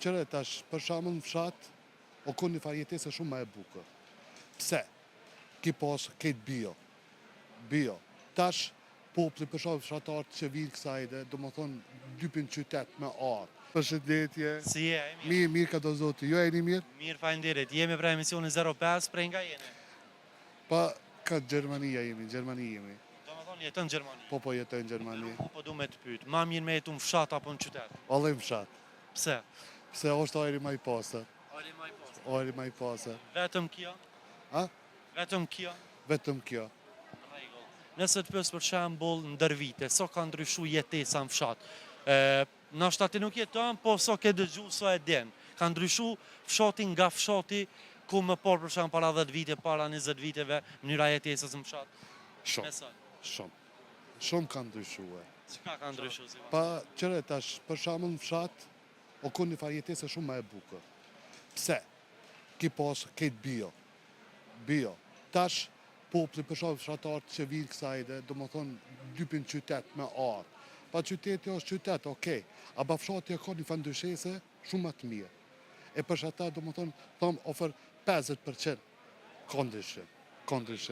qyre tash, për shembull në fshat, o kon një farë jetese shumë ma e bukur. Pse? Ki pas krejt bio. Bio. Tash, populli për shembull fshatarët që vijnë kësajde, domethonë lypin qytet me ardhë. Përshëndetje. Si je, e mirë? Mirë, mirë ka do zoti. Ju jeni mirë? Mirë, faleminderit. Jemi prej emisionit 05, prej nga jeni? Pa, ka Gjermania jemi, Gjermani jemi. Domethonë jeton në Gjermani. Po, po, jetoj në Gjermani. Po, po du me të pyet. Ma mirë me jetu në fshat apo në qytet? Vallahi në fshat. Pse? Pse është ajri ma i pastër. Ajri ma i pastër. Ajri ma i pastër. Vetëm kjo? A? Vetëm kjo? Vetëm kjo. Rregull. Nëse të pyes për shembull ndër vite, sa ka ndryshu jetesa në fshat? Ë, ndoshta ti nuk jeton, po sa ke dëgju, sa e din. Ka ndryshu fshati nga fshati ku më parë për shembull para 10 vite, para 20 viteve, mënyra e jetesës në fshat. Shumë. Me sot. Shumë. Shumë ka ndryshue. Çka ka ndryshu si Pa, qyre tash, për shembull në fshat, o kon një farë jetese shumë ma e bukur. Pse? Ki pas krejt bio. Bio. Tash, populli për shembull fshatarët që vijnë kësajde, domethonë lypin qytet me ardhë. Pa qyteti është qytet, okej. Ama fshati e ka një farë ndryshese shumë ma të mirë. E për ata, domethonë, thom, afër 50% ka ndryshim. Ka ndryshim.